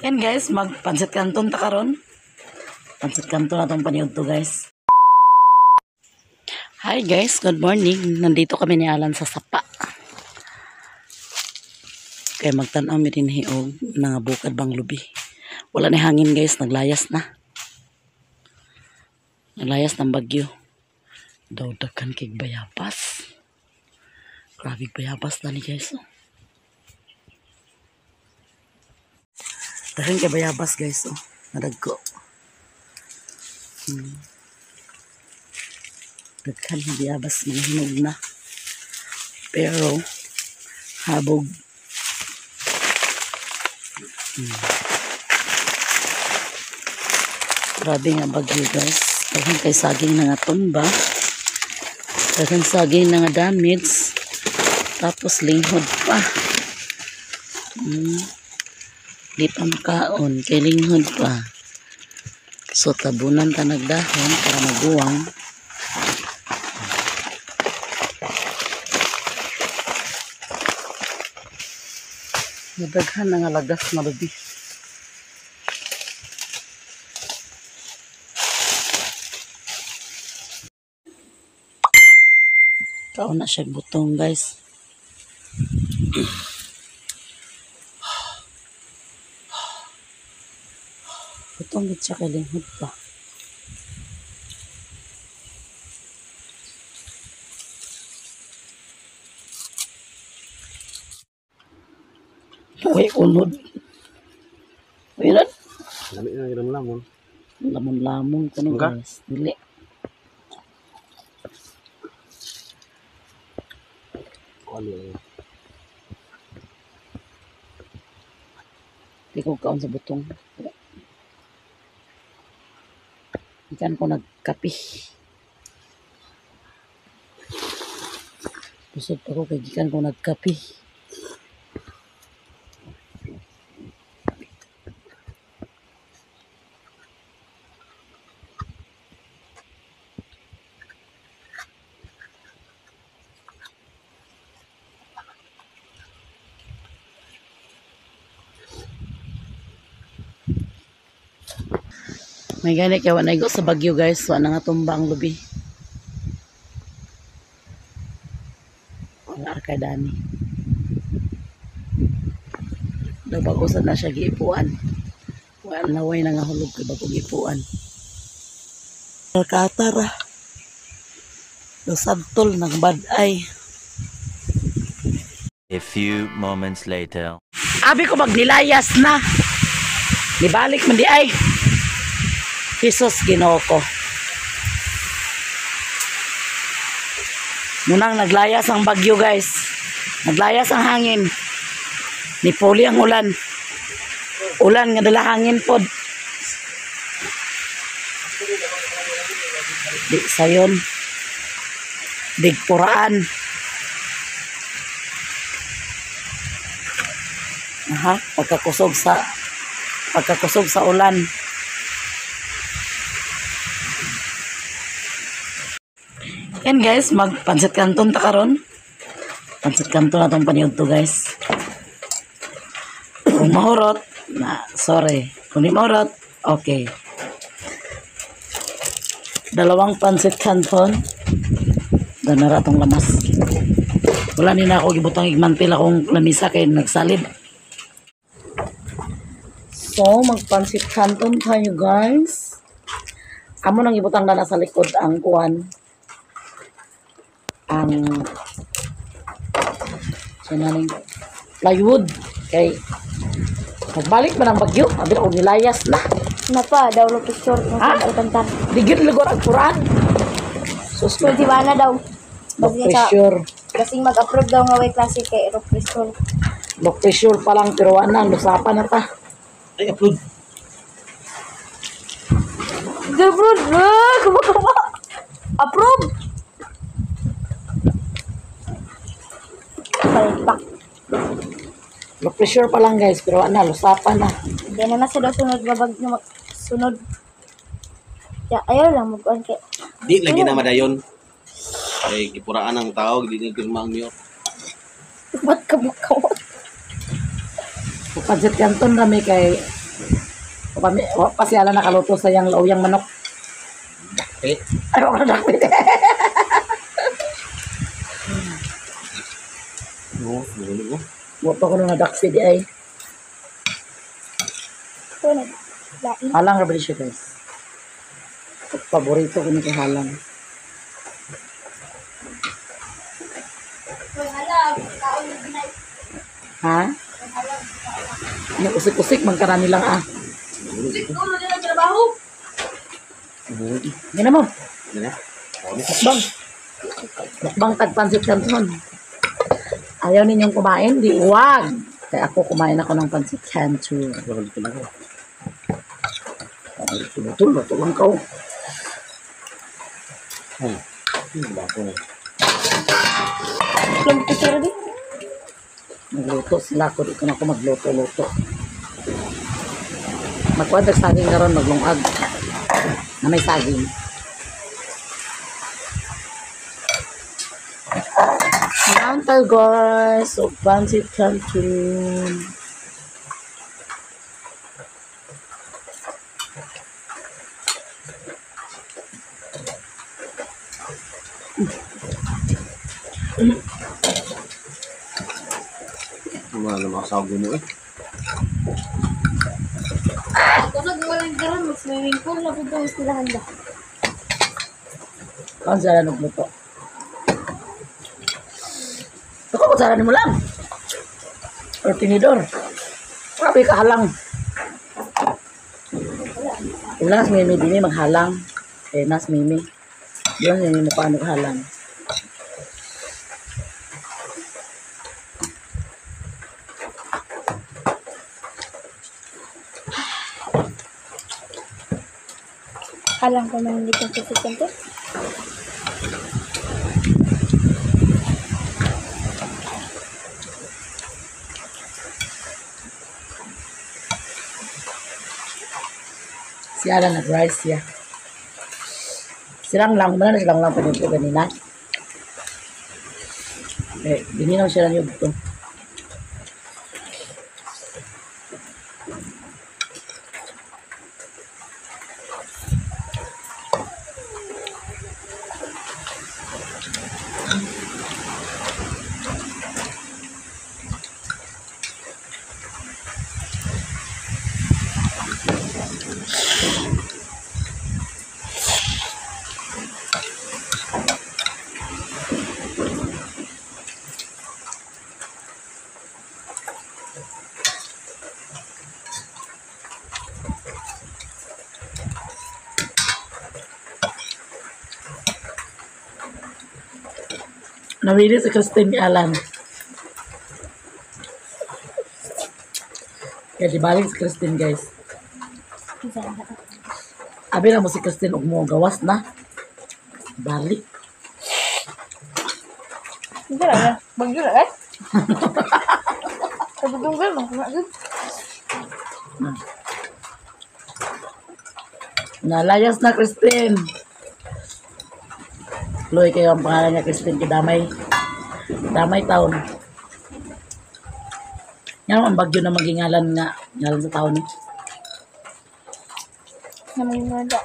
Yan guys, magpansit kanton ta karon. Pansit kanton atong paniud to, guys. Hi guys, good morning. Nandito kami ni Alan sa sapa. Kaya magtan-aw mi dinhi og nangabukad bang lubi. Wala ni hangin guys, naglayas na. Naglayas ng bagyo. Daw daghan kay bayabas. Grabe bayabas na ni guys. Oh. Daghan kay bayabas guys, oh. Nadagko. Daghan na bayabas, mga hinog na. Pero habog. Grabe nga bagyo guys. Daghan kay saging na nga tumba. Daghan saging na nga damage. Tapos linghod pa. Di pa makaon kay linghod pa. So tabunan ta nagdahon para maguwang. Nadaghan na nga lagas na lubi. Kaon na siya butong guys. Butong gid siya kay linghod pa. Uy, unod. Uy, unod. Lami na lamon-lamon. Lamon-lamon kuno guys. Dili. Di ko kaon sa butong. Ikan ko nagkape. Busog pa ko kay gikan ko nagkape. May gani kay wa naigo sa bagyo guys, wa na nga tumba ang lubi. Wala kay dani. Daw bago sad na siya giipuan. Wa na way na nga hulog kay bago giipuan. Katara. Daw sabtol nang bad-ay. A few moments later. Abi ko magnilayas na. Nibalik man di ay. Jesus Ginoo ko. Munang naglayas ang bagyo guys. Naglayas ang hangin. Nipuli ang ulan. Ulan nga dala hangin pod. Di sayon. Digpuraan. Aha, pagkakusog sa ulan. Yan guys, magpansit kanton ta karon. Pansit kanton atong paniud to guys. Kung mahurot, na sorry. Kung di mahurot, okay. Dalawang pansit kanton. Danara atong lamas. Wala ni na ako gibutang igmantil akong lamisa kay nagsalid. So, magpansit kanton tayo guys. Amo nang ibutang na sa likod ang kuan. Ang sinaning plywood kay magbalik man ang bagyo, abi og nilayas na. Napa daw lo picture ng tantan. Digid lugar ang Quran. Sus, di ba na daw? Low pressure. Kasing mag-approve daw nga way klase kay low pressure. Low pressure pa lang pero ana lusapan na ta. Ay, upload. Approve. Kuma. Approve. Palpak. Low pressure pa lang guys, pero ana, lusapan na. Hindi na nasa daw sunod babag na sunod. Ya, ayaw lang mag-on kay. Di lagi na madayon. Ay, gipuraan ang tao, di na pirma ang mayor. Ba't ka bukaw? Pansit kanton rami kay Wa pa siya lang nakaluto sa yang lauyang manok. Eh, Ay, wala dakpit. no, nahulog ko. Wa pa ko nung nadakpit ay. Sunod. Lain. Halang ra ba siya, guys? Paborito ko ni kay halang. Ha? Ano, usik-usik man karami lang ah. Nahulog. Gina mo. Ano na? Mukbang. Mukbang tag pansit canton. Ayaw ninyong kumain? Di wag. Kaya ako kumain ako ng pansit canton. Nahulog ko lang ako. Luto, luto lang ka. Bako. Lang kutsara din. Nagluto sila ako. Di ko na ako magluto-luto. Magkuhan tag saging karon maglungag. Na may saging. Nantay guys, so pansit canton. Wala na makasago mo eh. Kusog walang karon mag-swimming pool na punta sila handa. Kaon sila nagluto. Ako, kutsara mo lang. Or tinidor. Grabe ka halang. Wala nas mimi dini maghalang. Eh, nas mimi. Diyan mimi mo paano kahalang. Alam ko man hindi kong susukan to. Si Alan nag-rice siya. Silang lang, wala na silang lang panito ganina. Eh, bininaw siya lang yung buto. Nawili si Christine ni Alan. Kaya di balik si Christine, guys. Abi na mo si Christine og mo gawas na. Balik. Hindi lang eh. Bagyo lang eh. Sabi ko gano'n, kumain. Nalayas na Christine. Chloe kayo ang pangalan niya Christine Kidamay. Damay town. Yan ang bagyo na magingalan nga ngalan sa taon eh. Namang mga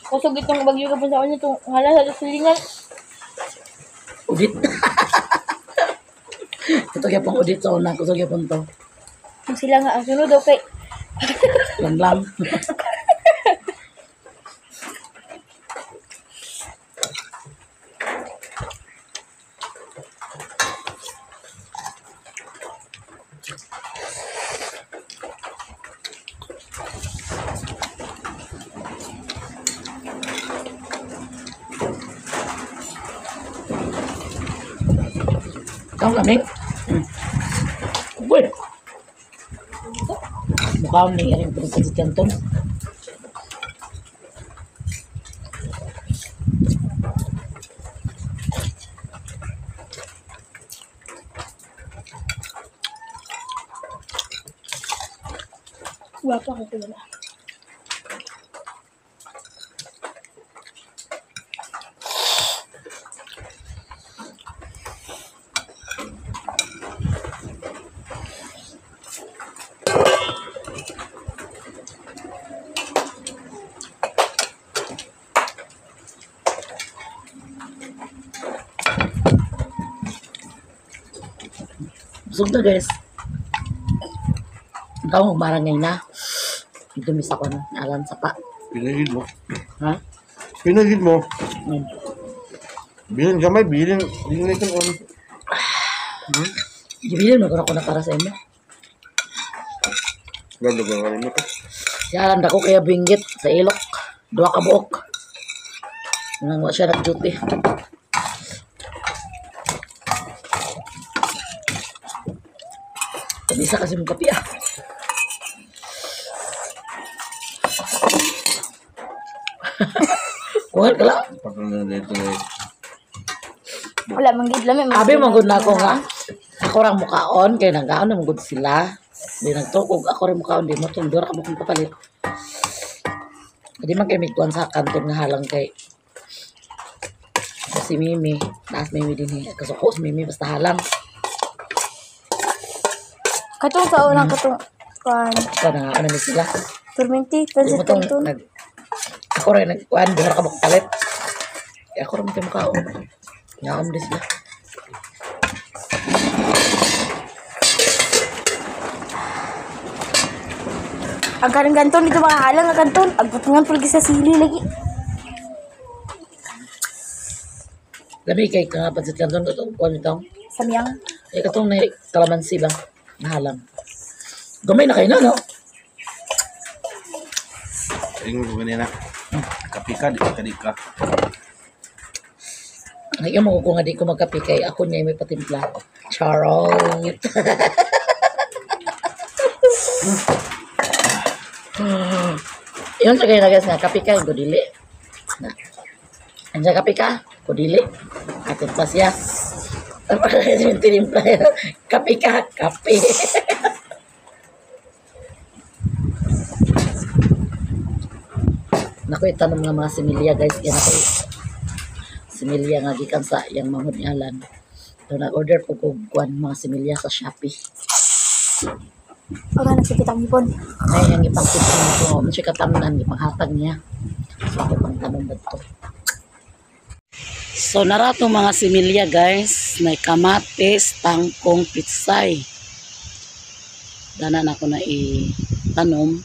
Kusog itong bagyo ka pa sa kanya itong hala sa silingan. Udit. Ito kaya pong udit sa una. Kusog gyapon to. Ang sila nga ang sunod okay. Lang lang. Ikaw lamig. Uy. Mukha mo nangyari yung pinagpansit canton. Wapa ko ko na. Busog na, guys. Ang tawag marangay na. Dumis ako no. Naalan sa pa. Pinagid mo. Ha? Pinagid mo. Mm. Bilin gamay, bilin. Bilin na itong on. Gibilin mo ako na para sa inyo. Gagawin mo to. Siya alam dako kaya binggit sa ilok. Duha ka buok. Nang wa siya nag-duty. Bisa kasi mong kape ah. Kuha ka lang. Pagkalan na dito na eh. Wala man gid lami. Abi man gud na ako nga. Ako rang mukaon kay nanggaon na man gud sila. Di nagtukog ako rin mukaon di mo tong dura ka mo kong kapalit. Di man kay migkuan sa kanton nga halang kay si Mimi, taas Mimi din eh. Kasuko si Mimi basta halang. Katong sa unang katong kuan. Ikaw na nga ano ni sila. Turminti, Di pansit mo tong canton. nag ako rin nagkuan dura ka mo kapalit. Kaya ako rin mo mukaon. Ngaon din sila. Ang kanang kanton dito mga halang ang kanton. Ang putungan pulgi sa sili lagi. Lami kay ka nga pansit kanton itong kuan itong. Samyang. Eh, katong na kalamansi ba? Nahalang. Gamay na kayo na, no? Ingon ko kanina. Kapi ka, di ka, di ka. Ngayon mo ko nga di ko magkape kay ako niya may patimpla. Charot! Yun sa kayo na guys nga, kape ka, kudili. Na. Andiyan kape ka, kudili. Atimpla siya. Yung tinimpla yun. Kape ka, kape. Naku, itanong nga mga similya guys. Yan ako similya nga gikan sa iyang manghud ni Alan. So, nag-order po ko kuan mga similya sa Shopee. Ang anak sa kitang hipon. Ay, ang ipang-kitchen ko, ano siya katamnan, ipanghatag niya. So, ako pang tanong ba to? So, narato mga similya guys, may kamatis, tangkong, pitsay. Dana na ako na itanom.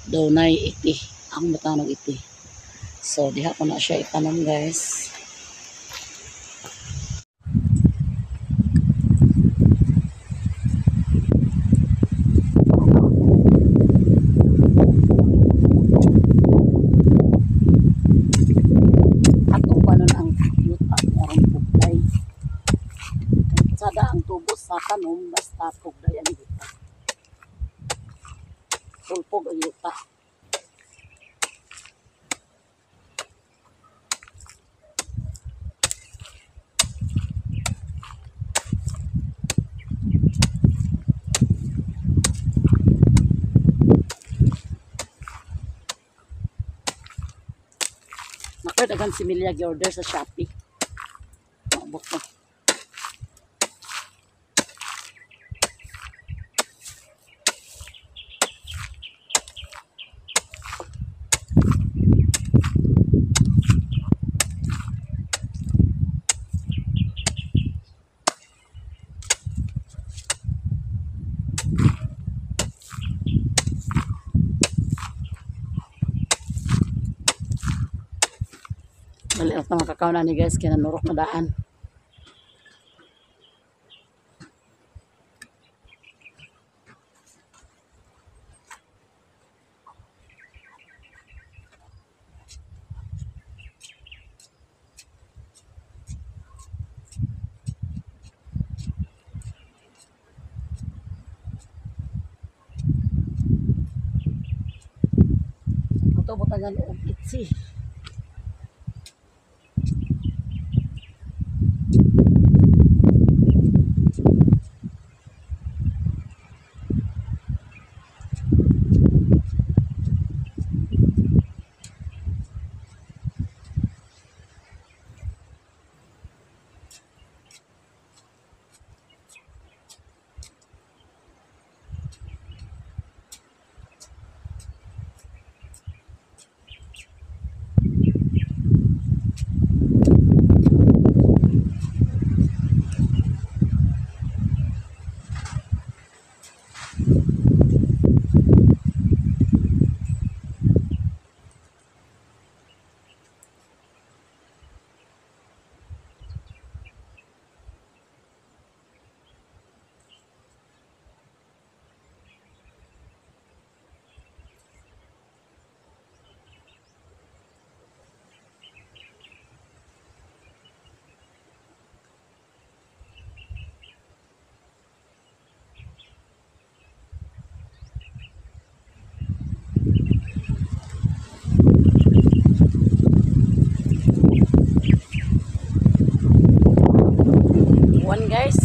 Daw na iti. Ang matanong iti. So, diha ko na siya itanom guys. Atong panon ang yuta aron pugday. Sada ang tubo sa tanom basta pugday ang yuta. Pulpog ang yuta. Naku, dagan si Milia gi-order sa Shopee. Maabot na. Maliit na makakaw na ni guys, kaya nanurok na daan. Ito, butangan og itsi. One, guys.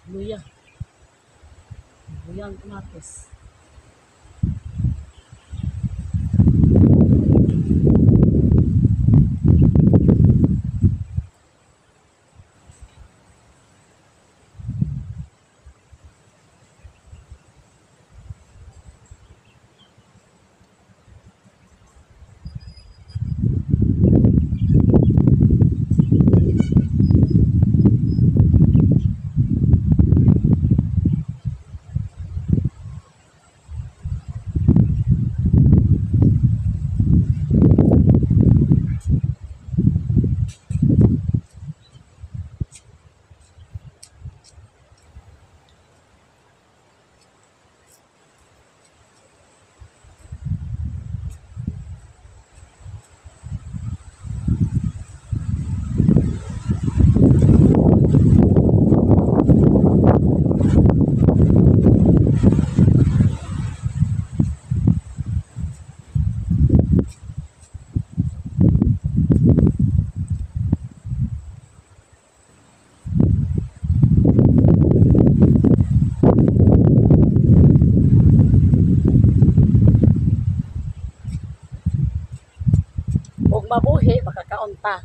Luya. Luya ang kamatis. Og mabuhi, makakaon ta.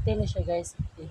Ite na siya, guys. Ite.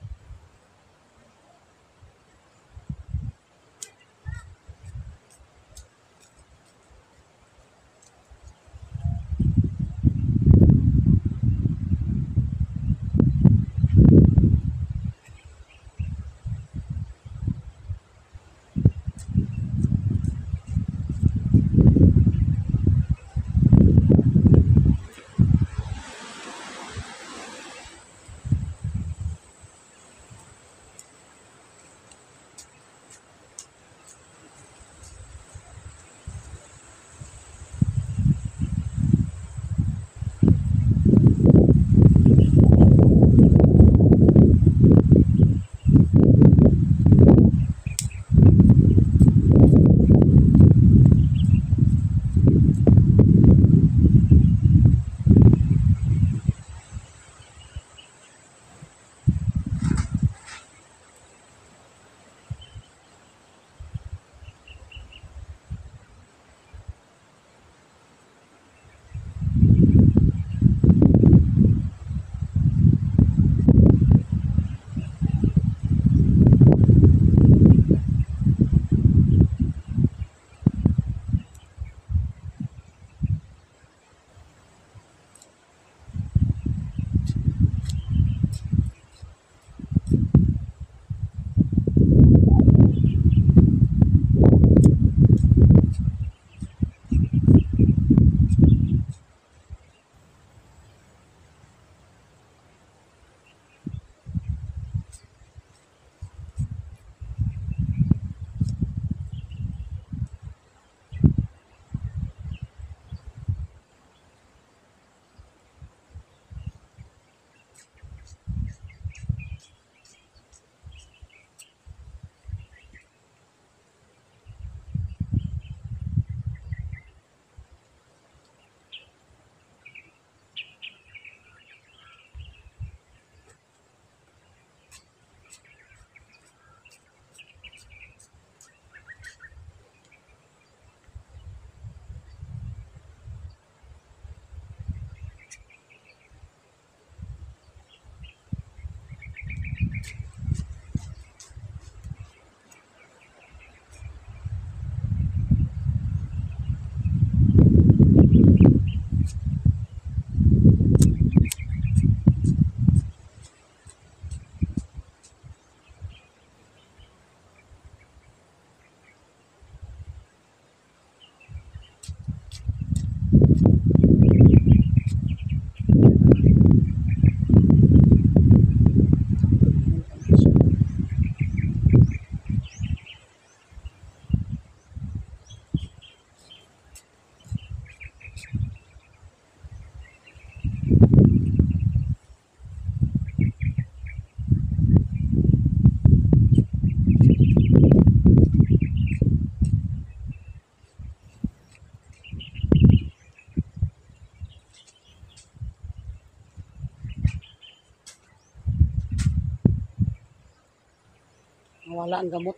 Wala ang gamot.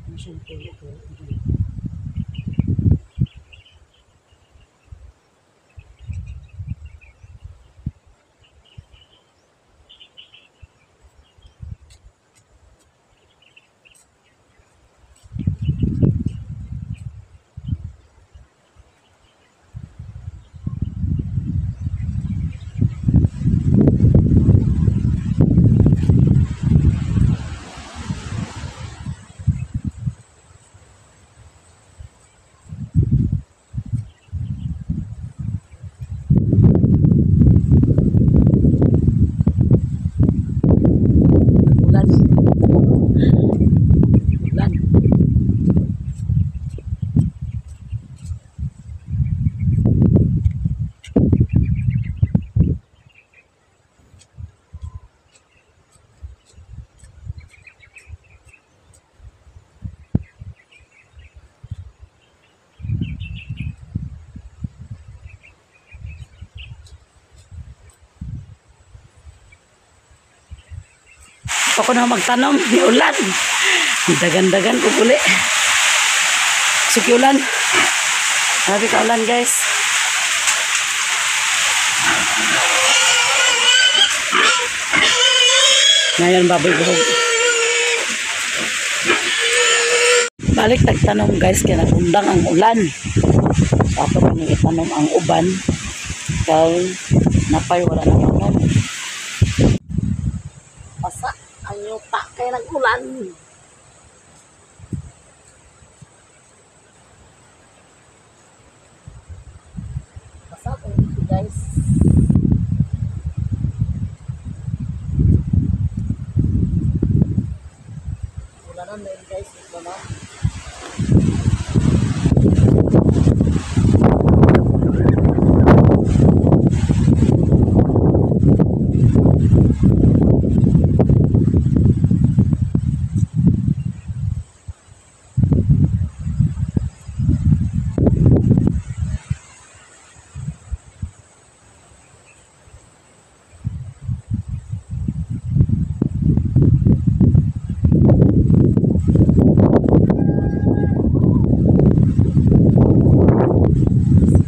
Ano siyang tulo-tulo dyan? Ulan. Ulan. Ako na magtanom, ni ulan. Dagan-dagan ko uli. Suki ulan. Grabe ka ulan, guys. Ngayon, baboy buhog. Balik tagtanom, guys, kaya nagundang ang ulan. So, ato kami itanom ang uban. Kay napay wala na tanom. Pasa ang yuta kay nag-ulan. Pasa ko dito, guys. Ulanan na yun, guys. Ulanan.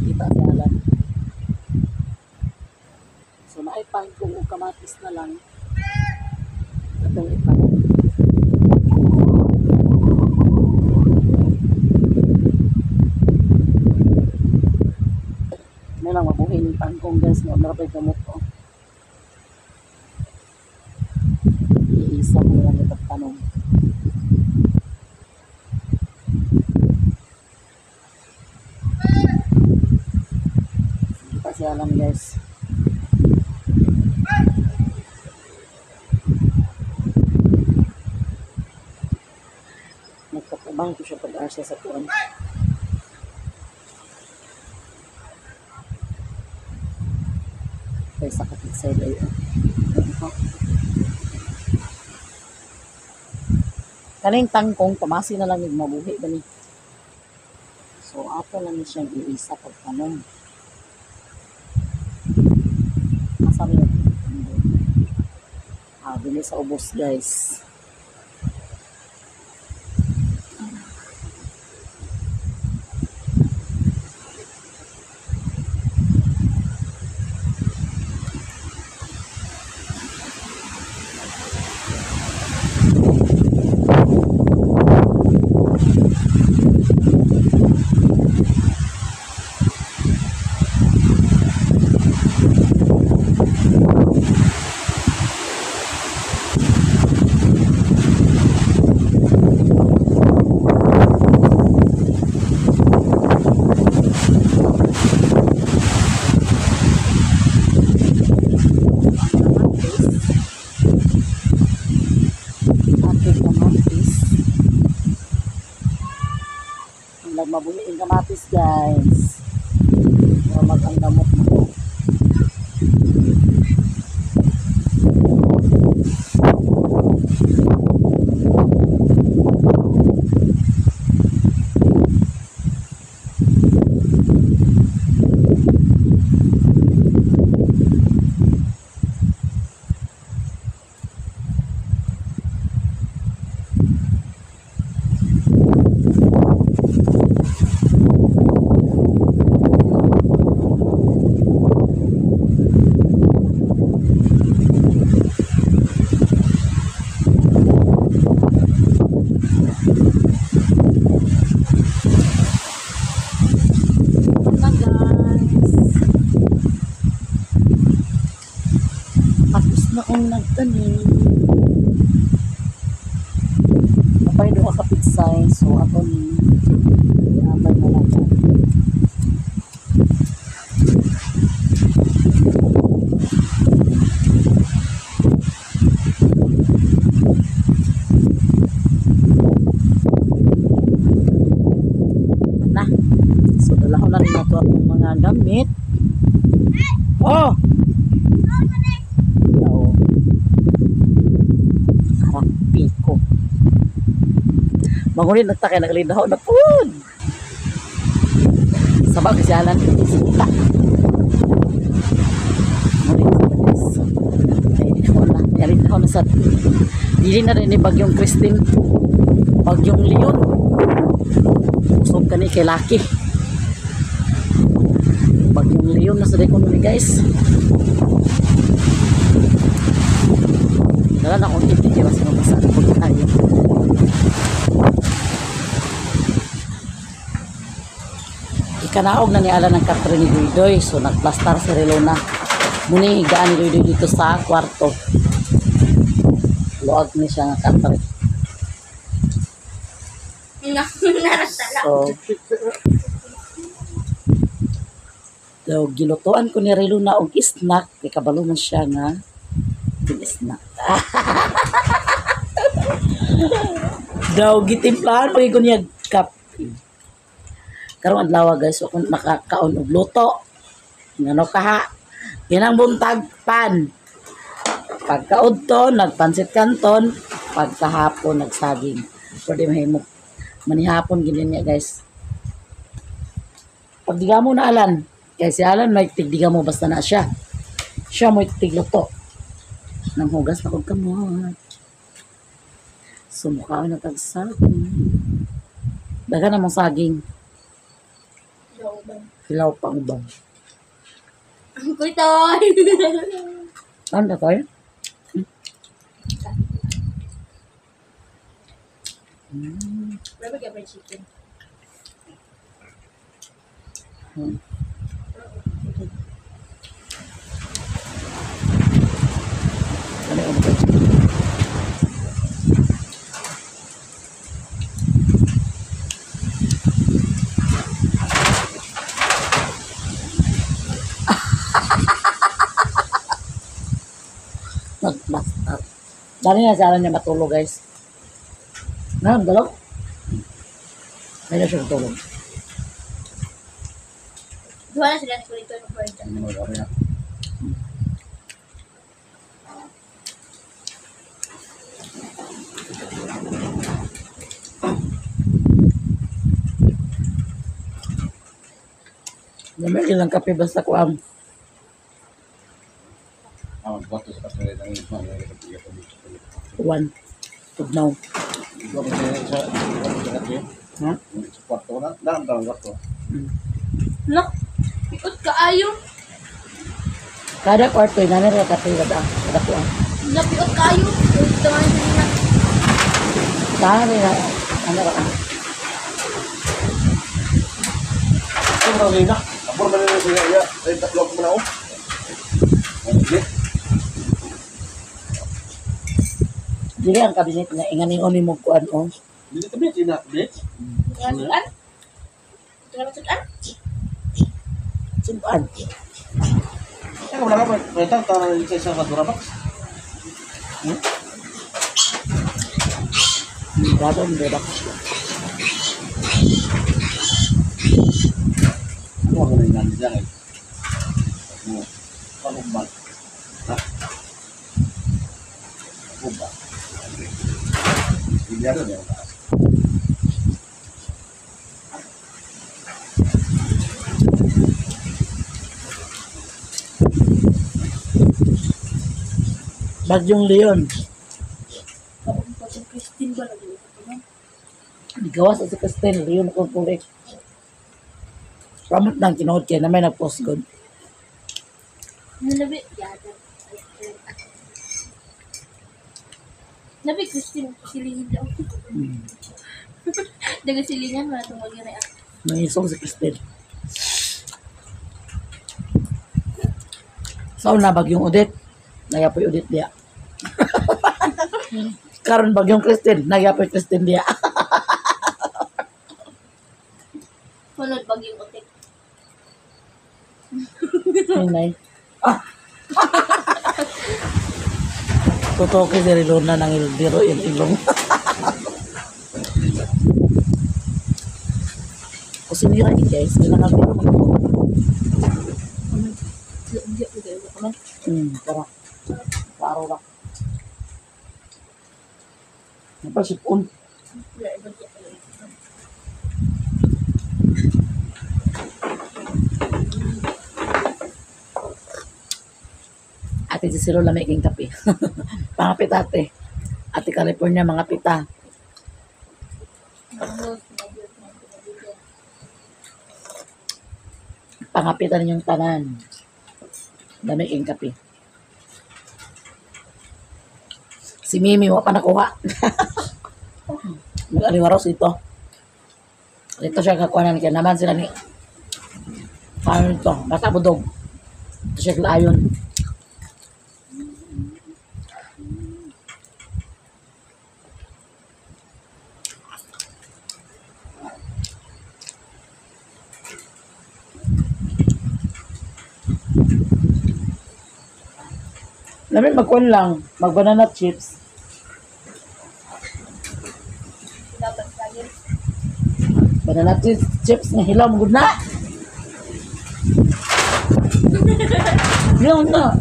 Kita sa alam. So naipangkong og kamatis na lang atong itanom. Ano lang mabuhi yung tangkong, guys, no, meron pa'y gamot ko. Iisa ko na lang itagtanong. Hindi pa siya alam, guys. Nagkatubang ko siya pag-arsa sa kuan. Kay sa kapit side ay. Oh. Kaning tangkong pamasi na lang yung mabuhi gani. So ato lang ni siyang iisa pagtanom. Asa niyo? Ah, dili sa ubos, guys. Ating kamatis. Ang nagmabuhi ang kamatis, guys. Para mag ang gamot mo. Tapos na akong nagtanim. Napay doon ka pitsay. So, ako ni abay na lang. Na. So, dala ko na rin na ito akong mga gamit. Oh! Oo. Harap ko. Mangunin na ta kay naglinaw na pud. Sabag kasi alan sita. Mangunin sa guys. Ay, na. Nalinaw na sa dili na rin ni Bagyong Christine. Bagyong Leon. Usog kani kay Lucky. Bagyong Leon na sa dekon ni guys. Dala na akong iti kaya sa mabasa na pagkain. Ikanaog na ni Alan ng katre ni Duidoy. So nagplastar si Relona. Muni higaan ni Duidoy dito sa kwarto. Luag ni siya nga katre. So, daw gilutuan ko ni Relona og snack. Kay kabalo man siya nga snack. Daw gitimplahan pag ko niya kape. Karong adlaw guys, ako nakakaon og luto. Ngano kaha? Kinang buntag pan. Pagkaudto nagpansit kanton, pagkahapon nagsaging. Pwede mahimo. Manihapon gid niya guys. Pagdiga mo na Alan, kay si Alan may tigdiga mo basta na siya. Siya mo tigluto. Nang hugas na kog kamot. Sumukaon na tag saging. Dagan namang saging. Hilaw pa ubang. Ang kutoy. Ano na tayo? Wala ba fried chicken? Ano yung fried chicken? Nag-master. Dali na sana niya matulog guys. Ngayon, dalaw. Kaya siya matulog. Duha na sila ni Kulito ng fried chicken. Lamig lang kape basta ko ang one tugnaw. Ha? No. Ikot kaayo. Kada kwarto nga nila kape kada kada ko ang. Napiot kaayo. Ito man na. Tara na ano ra. Dili ang kabinet nga ingani oni mo kuan oh. Dili kabinet ina, kabinet. Sudan? Sudan? Sudan. Kaya wala ka pa, ta sa isa ka dura box. Gado ang dura box. Ano ako na inani dyan eh? Ano? Pagubal. Ha? Pagubal. Hindi ano niya. Bagyong Leon. Christine ba lagi? Gawas sa Christine Leon ko kulit. Ramot lang tinuod kay na may nag-post god. Nalabi. Nabi Christine silingin daw. Daga silingan wala tungod yun ay. Nangisong si Christine. Sa una bagyong Odette. Nagapoy udit diya. Karon bagyong Christine, nagapoy Christine diya. Sunod bagyong utik. Ninay. Ah. Totoo kay si Rilona nang biro yung ilong. Kusinira ni guys, kailangan biro mga tara. Klaro ra. Napasipon. Ate Cicero lamig yung kape. Pangapit ate. Ate California mga pita. Pangapitan yung tanan. Lamig yung kape. Si Mimi, wa pa nakuha. Mag-ariwaros ito. Dito siya kakuha na naman sila ni paano ito? Basta budog. Ito siya ayon. Lamin magkuhan lang, mag banana chips. Banana chips nga hilaw magud na. Hilaw na.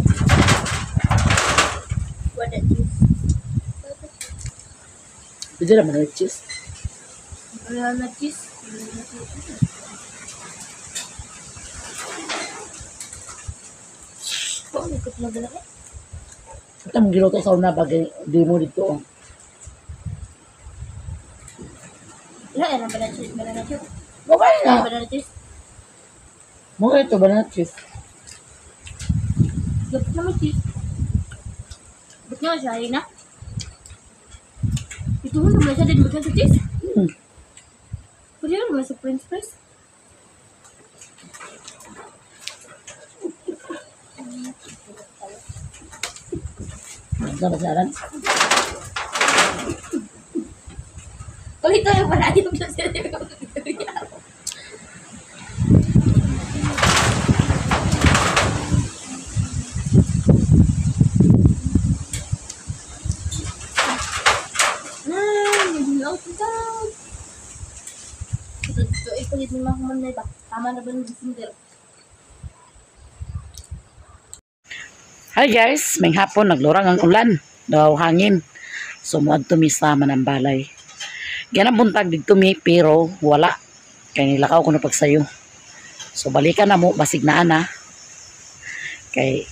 Wala cheese. Pwede na banana cheese. Banana cheese. Oh, ikot na dala eh. Ito mong giluto sa una bagay di mo dito. Oh. Wala, yan ang banana cheese. Banana cheese. Okay na. Banana cheese. Mo ito banana cheese. Dapat naman cheese. Ba't nga siya, na? Ito mo naman siya, din ba siya sa cheese? Pwede naman sa french fries. Ano ba siya aran? Ulit tayo pala yung sa Tama na ba ng December? Hi guys, may hapon naglurang ang ulan, daw hangin. So muadto mi sa Manambalay. Ganang buntag didto mi pero wala kay nilakaw ko na pagsayo. So balikan na mo basig naa na. Kay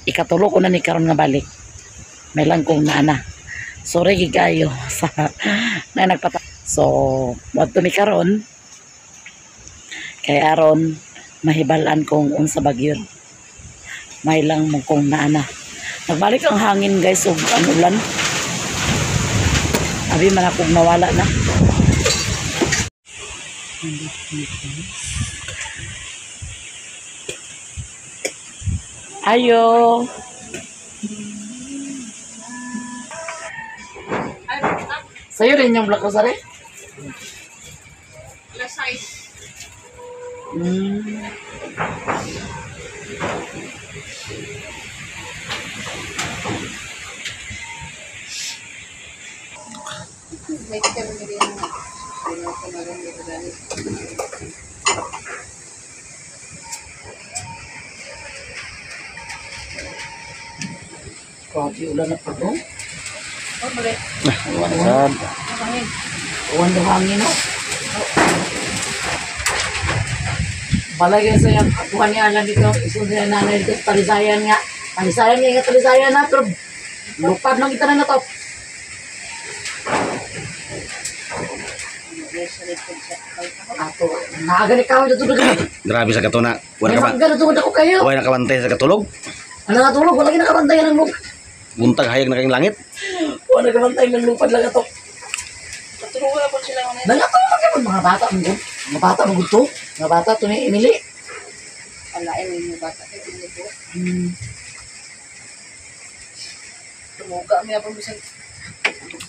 ikatulo ko na ni karon nga balik. May lang kong naa na. Sorry gid kayo sa na nagpata. So muadto mi karon kay aron mahibal-an kung unsa bagyo. May lang mo kong naana. Nagbalik ang hangin guys ug ang ulan. Abi man akong nawala na. Ayo. Sa'yo rin yung Black Rosary? Plus size. Grabe, ulan na po. Sad. Uwan daw hangin, no? Balay kayo sa iyang kuha niya lang dito. Isun niya nanay dito sa Talisayan nga. Talisayan nga, Talisayan na. Pero lupad lang kita na to. Ato, naagali ka dito dito. Grabe sa katuna. Wala ka ba? Wala ka ako kayo. Wala nakabantay sa katulog. Wala natulog, wala kinakabantay ng lupad. Buntag hayag na kayong langit. Wala nakabantay ng lupad lang ato. Patulungan po sila ngayon. Nangatulog ka mga bata mo. Mga bata mo to. Mga bata to ni Emily. Alain mo yung bata. Muga mi apon bisag.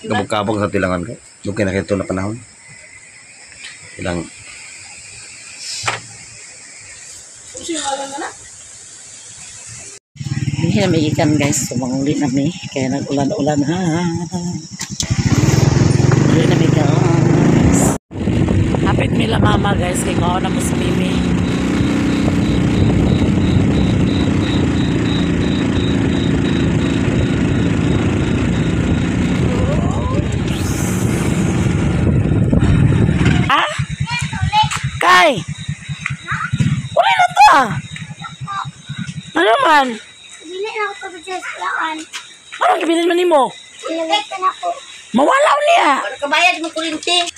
Kabog-kabog sa tilangan ko. Doon kay nakito na panahon. Ilang Usi ngalan na na. Hindi na may ikan guys, so manguli na mi. Kaya nag-ulan-ulan ha. Uli na mi guys. Hapit mi la mama guys, kay kaon na mo si Mimi. Ah? Kay! Uli na to ah! Ano man? Dili na ako pagod sa eskwelahan. Anong gibilin man nimo? Ilagay na ako. Mawalaw niya. Para kabayad mo kuryente.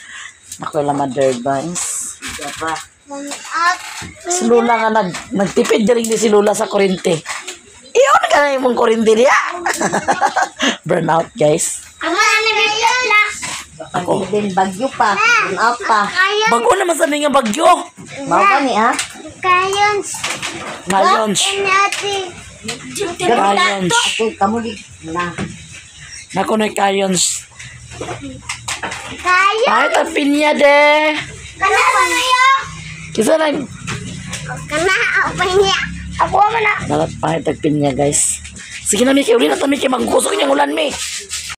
Ako lang mother guys. At Si Lula nga nagtipid galing ni si Lula sa kurente. Iyon ka na imong kurente niya. Burnout guys. Ama ano ba? Ako. Din bagyo pa, up pa. Kayon. Bago naman sa nga bagyo. Mao ka ni ah. Kayon. Ngayon. Ate. Kayon. Ako kamo di na. Nako na kayon. Kayon. Ay, ang pinya de. Kana pa niya. Kisa nag Kana pa niya. Ako man na. Dalat pahit ang pinya guys. Sige na Miki, uli na ta Miki, magkusok niyang ulan mi.